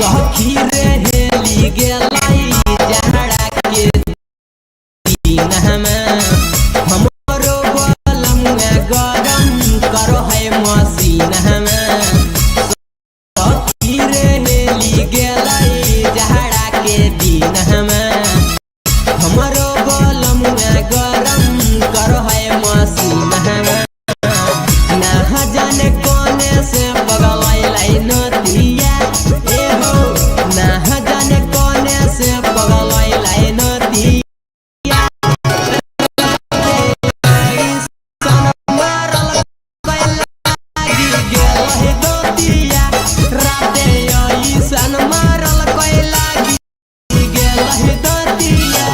सखी रे हेली गेलै जाड़ा के दिनमा, हमरो बलमुआ गरम करो है मसिनामा। सखी रे हेली गेलै जाड़ा के दिनमा, हमरो बलमुआ गरम करो है मसिनामा। ना जाने कोने से पगलैलै नदिया, ए हो ना जाने कोने से पगलैलै नदिया। सन मरल लागि गेल हे दतिया, राते ऐसन मरल लागि गेल हे दतिया।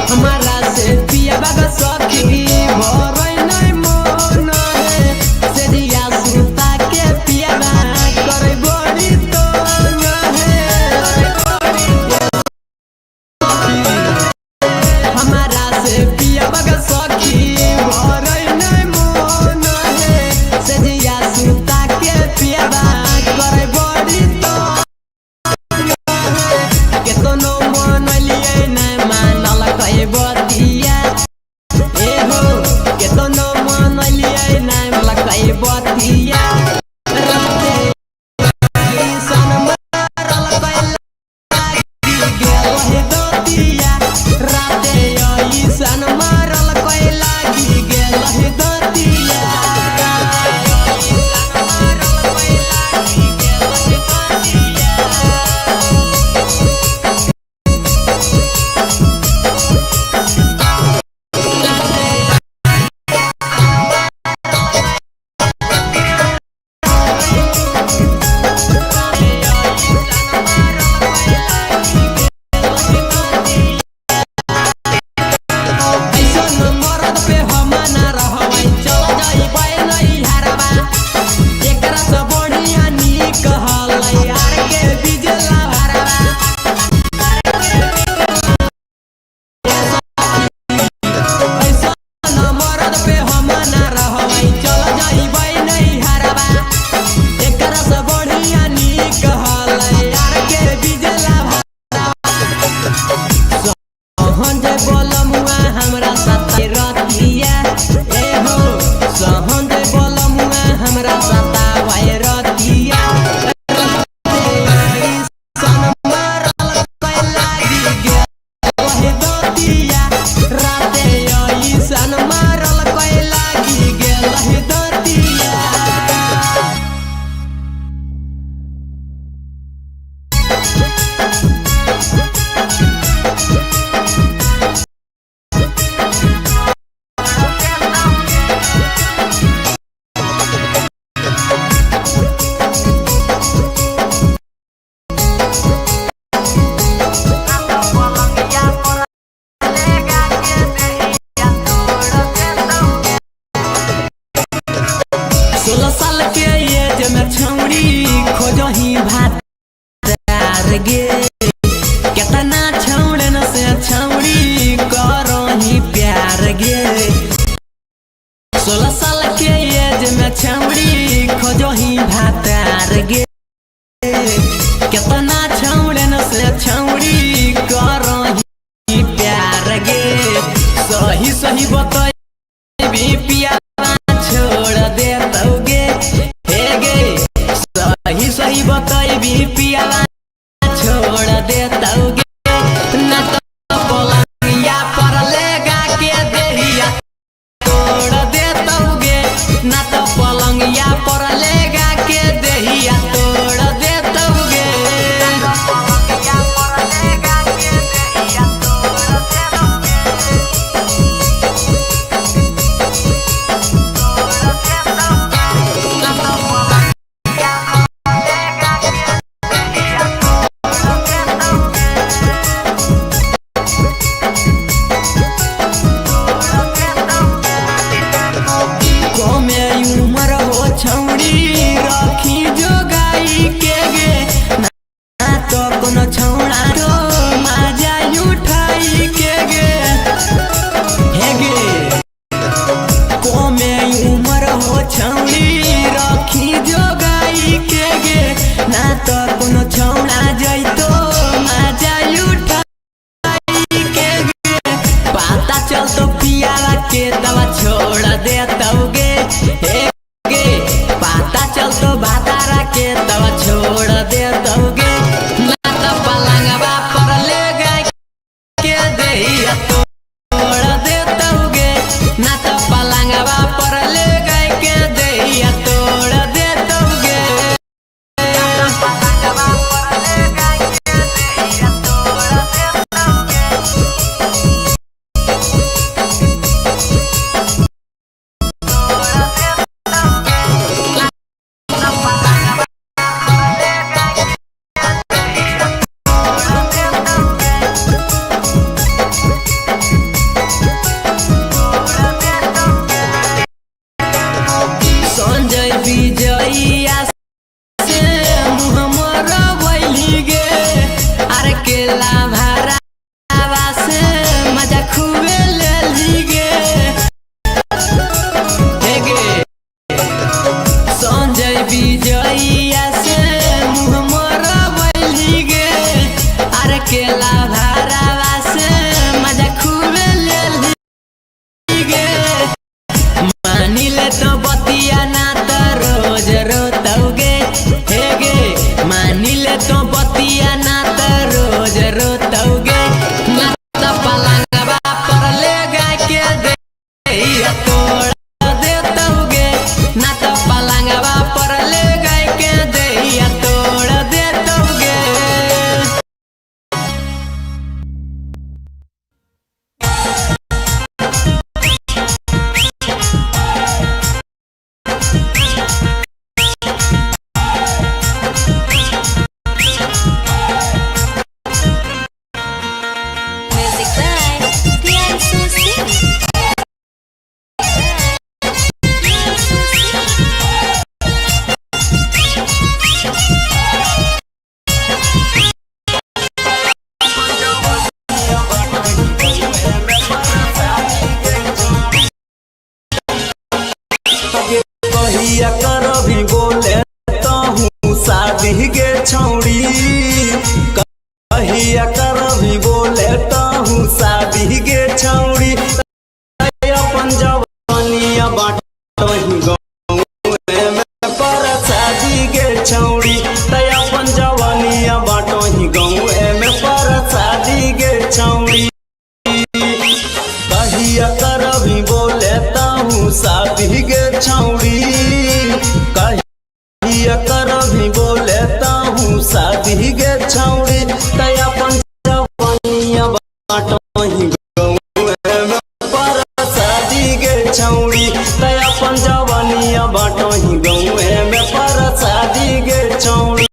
हमारा से पिया बाबा सखी भरै नै मन हे, से दिया सुता के पिया बा करै बड़ी तंग हे। हमारा से पिया बाबा सखी भरै नै मन हे, से दिया सुता के पिया बा करै बड़ी तंग हे। केतनो मनलियै नै मानलकै बतिया, ए हो केतनो मनलियै नै मानलकै बतिया। राते ऐसन मरलकै लागि गेल हे दतिया, राते ऐसन मरलकै लागि गेल हे दतिया। ऐसन मरद पे हम ना रहबै, चल जइबै नैहरबा। एकरा से बढ़िया नीक हलै आर के बिजला भरबा। ऐसन मरद पे हम ना रहबै, चल जइबै नैहरबा। एकरा से बढ़िया नीक हलै आर के बिजला भरबा। सहन जे बलमुआ हमरा सताए रतिया, ए हो सहन जे बलमुआ हमरा सतावे रतिया। ऐसन मरलकै लागि गेल हे दतिया, राते ऐसन मरलकै लागि गेल हे दतिया। सोलह साल के एज में छौड़ी खोजही भातार गे, केतना छौड़न से छौड़ी करही प्यार गे। 16 साल के एज में छौड़ी खोजही भातार गे, केतना छौड़न से छौड़ी करही प्यार गे। सही सही बतैबी पिया छोड़ देतौ गे, हे गे सही सही बतैबी पिया छोड़ देतौ गे। न त पलंगिया पर लेगा के देहिया तोड़ देतौ गे, न कोनो छौड़ा तो माजा उठाई के गे हे गे। कोमे उमर हो छौड़ी रखी जोगाई के गे, ना तो कोनो छौड़ा जैतो माजा उठाई के गे। पता चल तो पियाला के दवा छोड़ दे गे हे गे, पता चल तो भातारा के दवा छोड़ दे गे। ना तो पलंगवा पर ले गए के देहिया तोड़ दे गे, ना तो पलंगवा पर ले गए के देहिया तोड़ दे गे। पलंगवा पर ले गए के देहिया तोड़ दे गे। संजय विजयिया से मुँह मरबैली गे, आर केला भारावा से मजा खुबे लेली गे हे गे। संजय विजयिया से मुँह मरबैली गे, आर केला भारावा से मजा खुबे लेली गे। मानिले तो बतिया ना त रोज रोतौगे हे गे, मानिले तो बतिया ना त रोज रोतौगे। ना त पलंगवा पर ले गाय के देहिया तोड़ देतौगे, ना त पलंगवा पर ले गाय के देहिया तोड़ देतौगे। Music by Priyansu Singh. Priyansu Singh. कहिया करभी बोले तहूँ शादी गे छौड़ी, कहिया करभी बोले तहूँ शादी गे छौड़ी। अपन जवानिया बाटही गौए में पर शादी गे छौड़ी, तय अपन जवानिया बाटही गौए में पर शादी गे छौड़ी। कहिया करभी बोले तहूँ शादी गे छौड़ी, कहिया करभी बोले तहूँ शादी गे छौड़ी। तय अपन जवानिया बाटही गौए में पर शादी गे छौड़ी, तय अपन जवानिया बाटही गौए में पर शादी गे छौड़ी।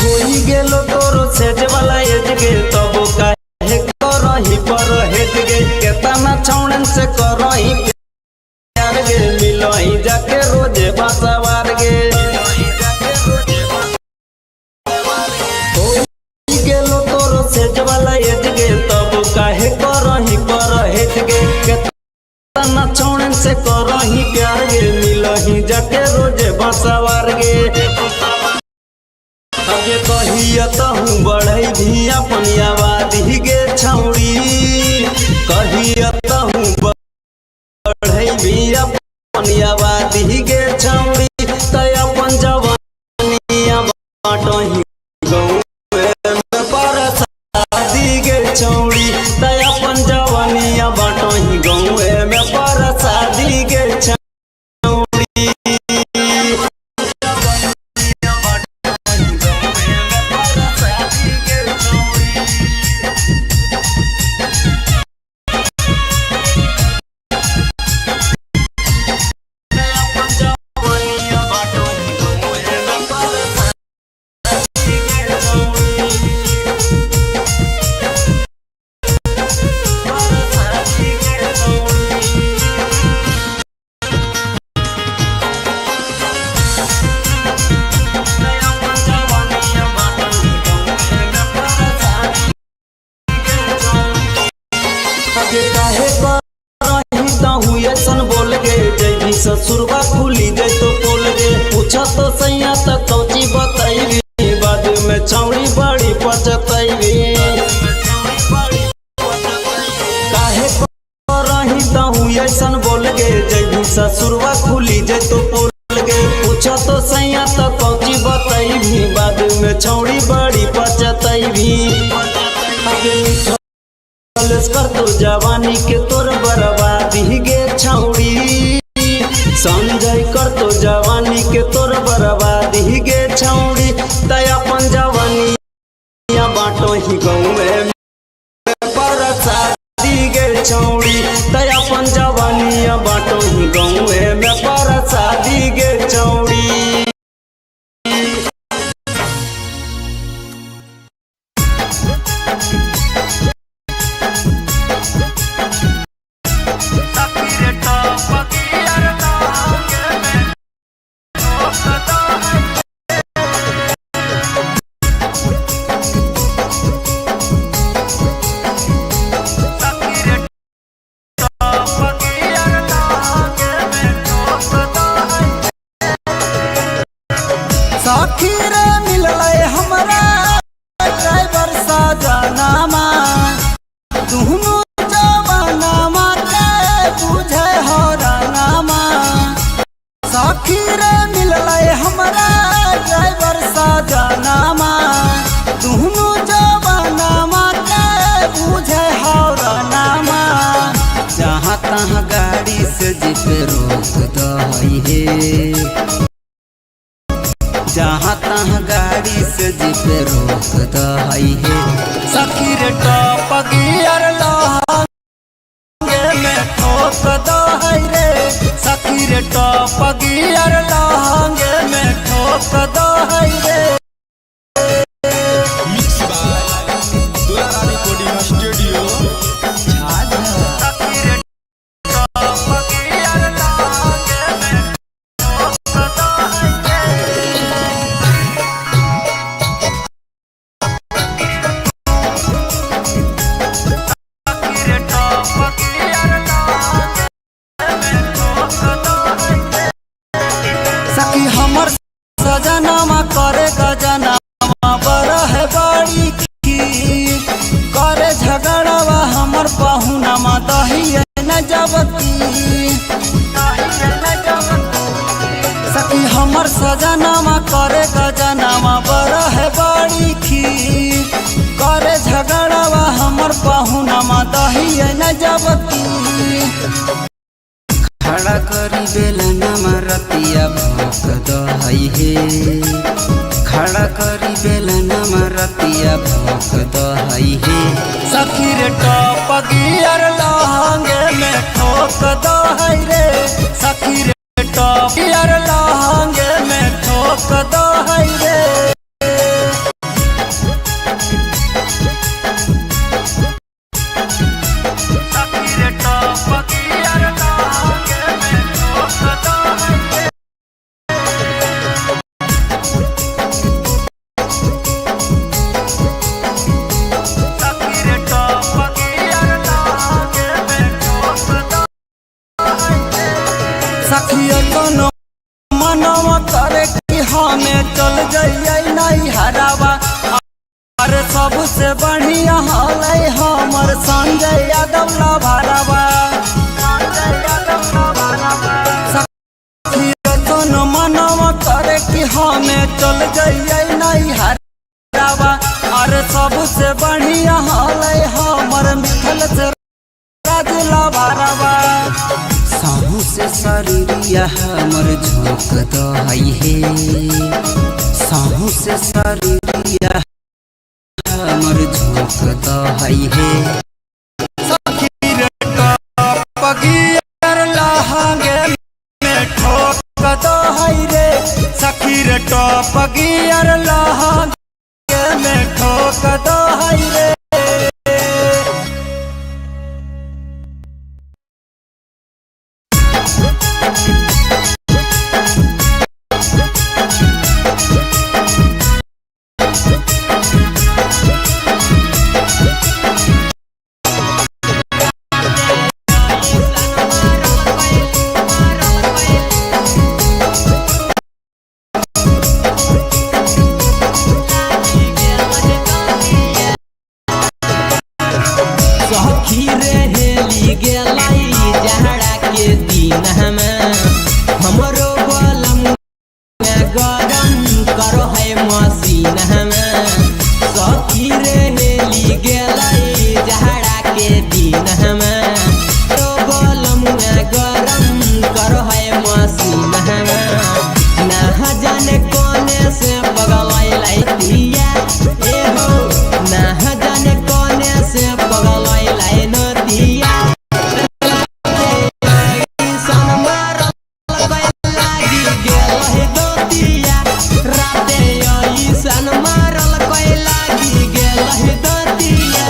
होई गेलो तोरो सेज वाला एज गे, तब काहे करही पर हेज गे। केतना छौड़न से करही प्यार गे, मिलही जाके रोजे बासवार गे। होई गेलो तोरो सेज वाला एज गे, तब काहे करही पर हेज गे। केतना छौड़न से करही प्यार गे, मिलही जाके रोजे बासवार गे। अगे कहिया तहूँ बढ़ई भी अपन आबादी गे छौड़ी, कहिया तहूँ बढ़ई भी अपन आबादी गे छौड़ी। तय अपन जवानिया बाटही गौए में पर शादी गे छौड़ी। तहु ऐसन बोल गे, जैभी ससुरबा खुली जैतो पोल गे। पूछ तो सैया त कौची बतैबी, बाद में छौड़ी बड़ी पचतैबी। काहे करही तहु ऐसन बोल गे, जैभी ससुरबा खुली जैतो पोल गे। पूछ तो सैया त कौची बतैबी, बाद में छौड़ी बड़ी पचतैबी। कर तो जवानी के तोर बर्बादी गे छौड़ी, संजय कर तो जवानी के तोर बर्बादी गे छौड़ी। तय अपन जवानी बाटो ही गाँव में परसादी गे छौड़ी, तय अपन जवानी बाटो ही गाँव में परसादी गे छौड़ी। सखी रे मिललै हमरा ड्राइवर सजनामा, दुनू जवानामा के बुझै हरनामा। सखी रे मिललै हमरा ड्राइवर सजनामा, दुनू जवानामा के बुझै हरनामा। जहाँ तहाँ गाड़ी से जीप रोक दही हे, जहाँ तहाँ गाड़ी से जीप रोक दही हे। सखी रे टॉप गियर लहंगे में ठोक दहै रे, सखी रे टॉप गियर लहंगे में ठोक दहै रे। Mix by Dulara recording studio Jhajha. सखी रे टॉप गियर लहंगे में ठोक दहै रे। सखी रे टॉप गियर लहंगे में ठोक दहै रे। सखी हमर सजनामा करे गजनामा बरह बड़ी खीर, करे झगड़ावा हमर पहुनामा दही न जबती। सखी हमर सजनामा करे गजनामा बरह बड़ी खीर, करे झगड़ावा हमर पहुनामा दही न जबती। खड़ा करी बेलनमा रतिया भोक दही हे, खड़ा करी बेलनमा रतिया भोक दही हे। सखी रे टॉप गियर लहंगे में ठोक दहै रे, सखी रे टॉप गियर लहंगे में ठोक दहै रे। सखी रे टॉप गियर लहंगे में ठोक दहै रे। सखी रे टॉप गियर लहंगे में ठोक दहै रे। सखी कोनो मनवा करे कि हमें चल जइयै नहीं हरावा, अरे सबसे बढ़िया हलै हमर संजय यादव लभारावा। सखी कोनो मनवा करे कि हमें चल जइयै नहीं हरावा, अरे सबसे बढ़िया हलै हमर मिथल से राज लभारावा। साहू से शरीरिया हमर झोंक दही हे, साहू से शरीरिया हमर झोंक दही हे। सखी रे टॉप गियर लहंगे में ठोक दहै रे, सखी रे टॉप गियर लहंगे में ठोक दहै रे। सखी रे हेली गेलै जहरा के दिन हम हमरो बलम गरम करो है मसीन हम सखी रे हेली गेलै जहरा के दिन हम तो बलम गरम करो है मसीन हम ना जाने कोने से पगलैलै दिया ए हो ना जाने कोने से पगलैलै नदिया सन मारल लागि गेल हे दतिया राते ऐसन मारल कै लागि गेल हे दतिया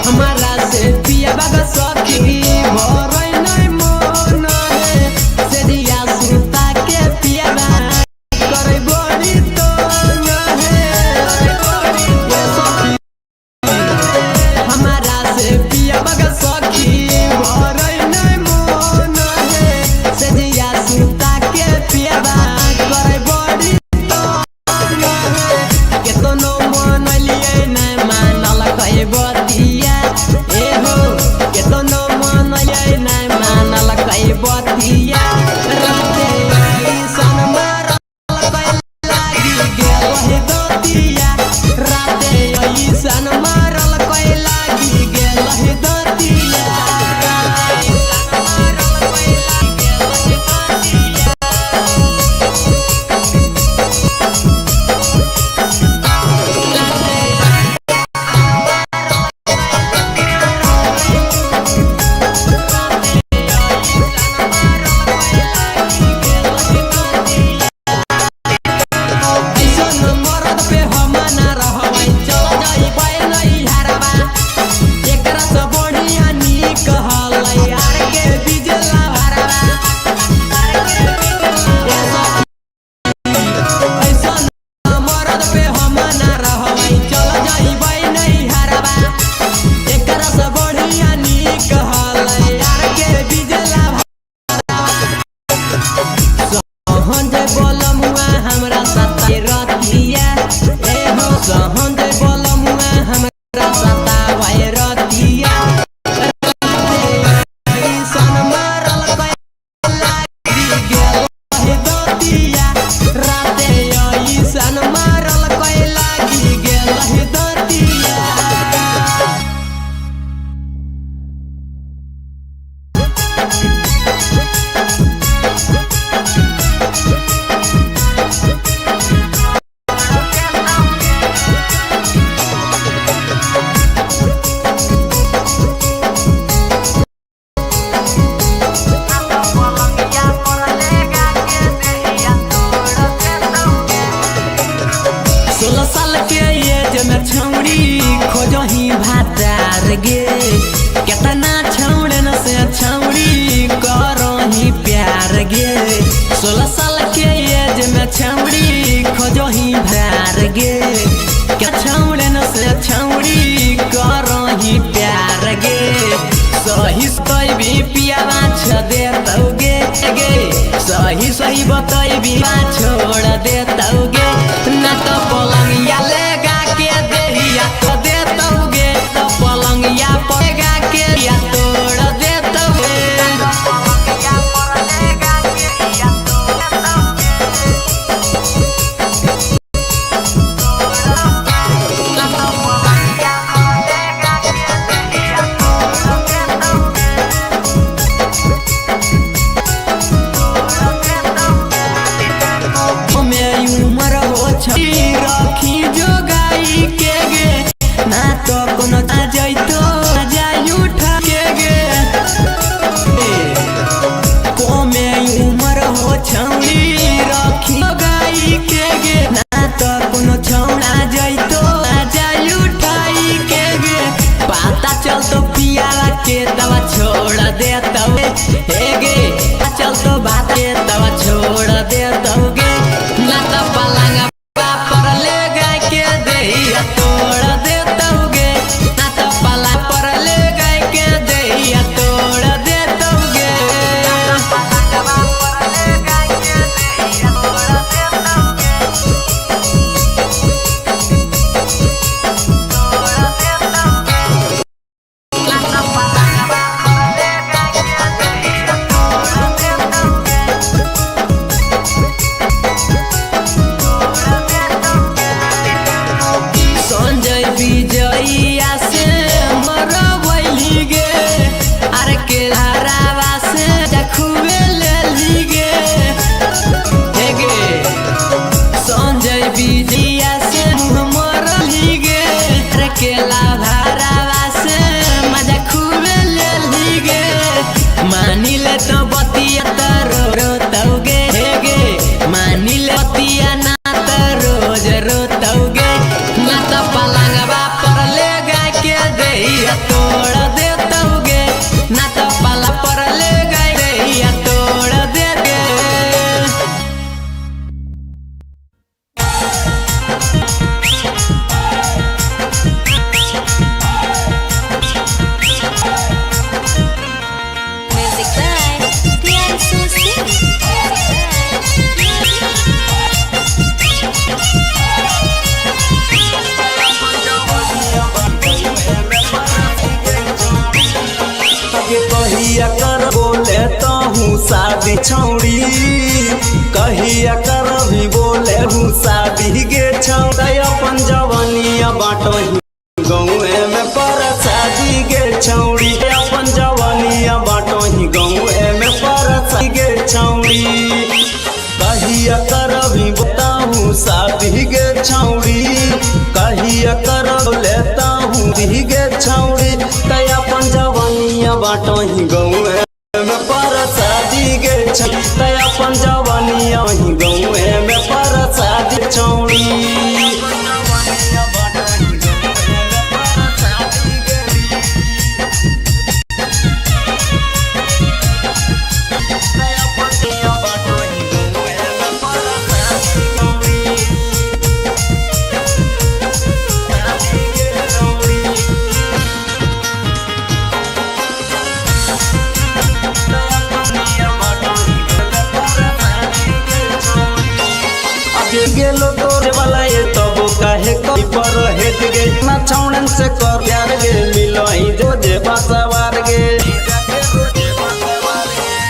हमारा से पिया बाबा सखी भरै नै मन हे से दिया सुता के पिया बा करै बड़ी तंग हे ए सखी हमारा से पिया बाबा सखी भरै नै मन हे से दिया सुता के पिया बा करै बड़ी तंग हे केतनो मनलियै नै मानलकै बतिया ए हो केतनो मनलियै नै मानलकै बतिया राते ऐसन मारलकै लागि गेल हे दतिया राते ऐसन मारलकै लागि गेल हे दतिया ऐसन मरद पे हम ना रहबै चल जइबै नैहरबा एकरा से बढ़िया नीक हलै आर के बिजला भरबा ए सखी, ऐसन मरद पे हम ना रहबै चल जइबै नैहरबा एकरा से बढ़िया नीक हलै आर के बिजला सहन जे बोलमुआ हमरा सताए रतिया ए हो सहन जे बोलमुआ हमरा सताए रतिया ऐसन मारल कै लागि गेल हे दतिया राते ऐसन मारल कै लागि गेल हे दतिया। सोलह साल के एज में छौड़ी खोजही भातार गे केतना छौड़न से छौड़ी करही प्यार गे 16 साल के एज में छौड़ी खोजही भार गे के छौड़न से छौड़ी करही प्यार गे सही सही पियावा छ देतौ गे गे सही सही बतैबी छोड़ देतौ गे न त पलंगिया लेगा के देहिया तो देतौ गे त पलंगिया पगा के या तोड़ देतौ गे। में उमर हो मानी ले तो बतिया त रोतौगे हे गे, मानी ले बतिया ना त रोज रोतौगे, ना त पलंगवा पर ले गाय के देहिया तोड़ देतौगे, ना त पला पर ले गाय देहिया तोड़ देगे। Music by Priyansu Singh. के कहिया कर बोले तहूँ शादी छौड़ी, कहिया कर भी बोले हूँ शादी गे छौड़ा। अपन जवानिया बाटही गाँवे में पर शादी गे छौड़ी, अपन जवानिया बाटही गाँवे में पर शादी गे छौड़ी। कहिया कर भी बताहूँ शादी गे छौड़ी, कहिया कर लेता हूँ गे छौड़ी। तय अपन जवानिया बाटही गाँवे में पर शादी गे छौड़ी, तय अपन जवानिया ही गाँवे में पर शादी छौड़ी। आगे गेलो तोरे वाला ये तब काहे कई पर हेट गे, ना छौड़न से कर प्यार गे, मिलही जो जे बसवार गे।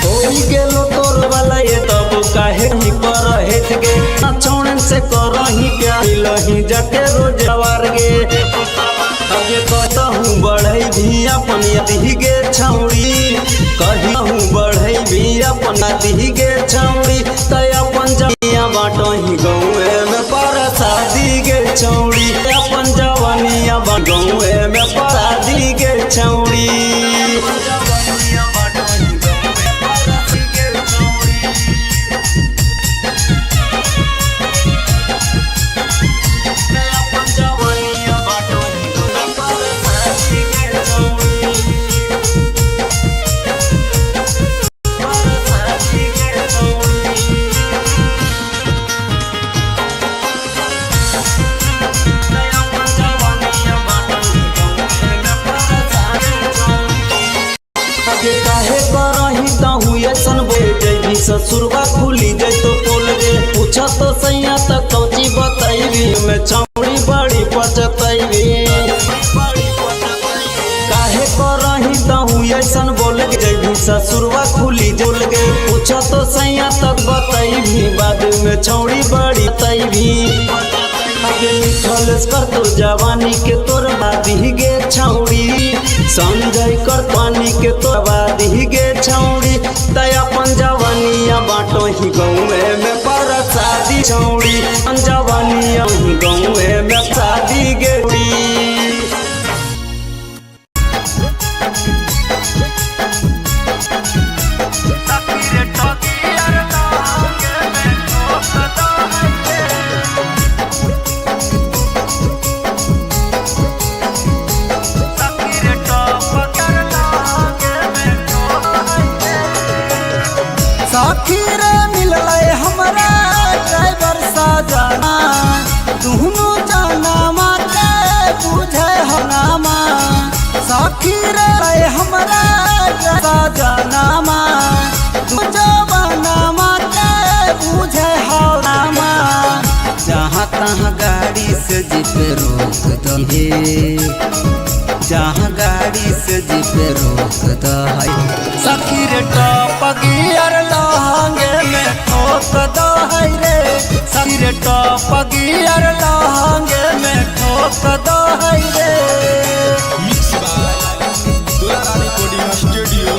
होई गेलो तोर वाला ये तब काहे ही पर हेट गे, ना छौड़न से करही प्यार, मिलही जाके रोज वार गे। आगे कहूँ बढ़ई भी अपन यदि गे छौड़ी, कहूँ बढ़ई भी अपन यदि गे छौड़ी। तय अपन जवानिया बाटही गाँवे में पर शादी गे छौड़ी, अपन जवानिया गाँवे में पर शादी गे छौड़ी। आगे काहे करही तहु ऐसन बोल जैबी, ससुरबा खुली जैतो पोल गे। पूछ तो सैया त कौची बतैबी, में छौड़ी बड़ी पचतैबी। काहे करही तहु ऐसन बोल जैबी, ससुरबा खुली जोल गे। पूछ तो सैया तक बतैबी, बाद में छौड़ी बड़ी तैबी। आगे मिठल कर तो जवानी के तोर बादी गे छौड़ी, संजय कर पानी के तोर बादी गे छौड़ी। तय अपन जवानिया बाटो ही गाँवे में पर शादी छौड़ी, अपन जवानिया ही गाँवे में शादी गे। साखी रे मिललै हमरा ड्राइवर साजना, दुनू जाना माते बुझे हनामा। साखी रे हमरा साजना जवाना माते बुझे हनामा। जहाँ तहाँ गाड़ी से जीप रोक दहे, जहाँ गाड़ी से जीप रोक दहे। सखी रे टॉप गियर लहंगे में ठोक दहे रे, सखी रे टॉप गियर लहंगे में ठोक दहे रे। Mix by Dulara recording studio.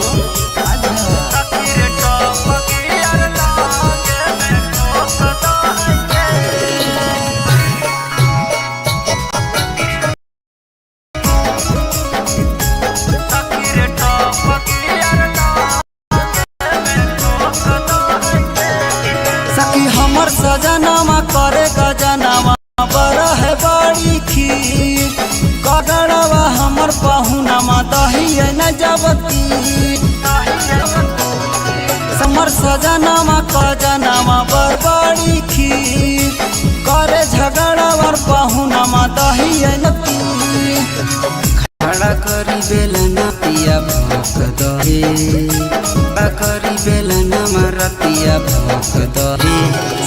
सखी रे टॉप गियर लहंगे में ठोक दहे रे। सखी रे टॉप गियर लहंगे पहुनमा दही न जबती। समर सजनामा कजनामा बरबड़ी खीर करे झगड़ा वर पहुनमा दही न खड़ा करी बेला ना पिया भोक दहे, खड़ा करी बेला ना मारा पिया भोक दहे।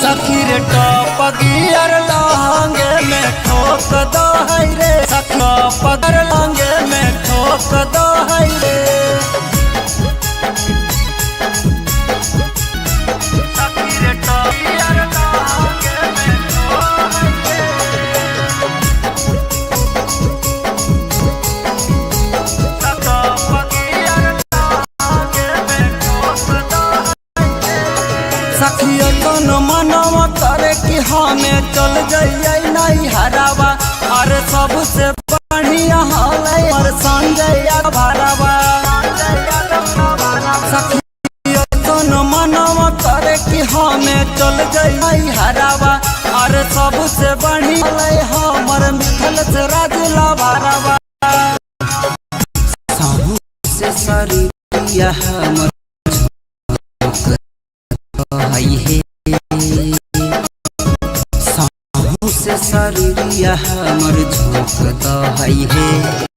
सखी रे टॉप गियर लहंगे में ठोक दो है रे, सखी टॉप गियर लहंगे में ठोक दो है रे। सखी रे टॉप गियर लहंगे में ठोक सखियो तन मनवा करे कि हमें चल जाइए नहीं हरावा। अरे सबसे बढ़िया हलै और संजय भरावा। सखियो तन मनवा करे कि हमें चल जाइए नहीं हरावा। अरे सबसे बढ़िया हलै हमर मिथल से राजला भरावा। साहू से शरीरिया हमर हई हे, साहू से शरीरिया हमर झोंक दहई हे।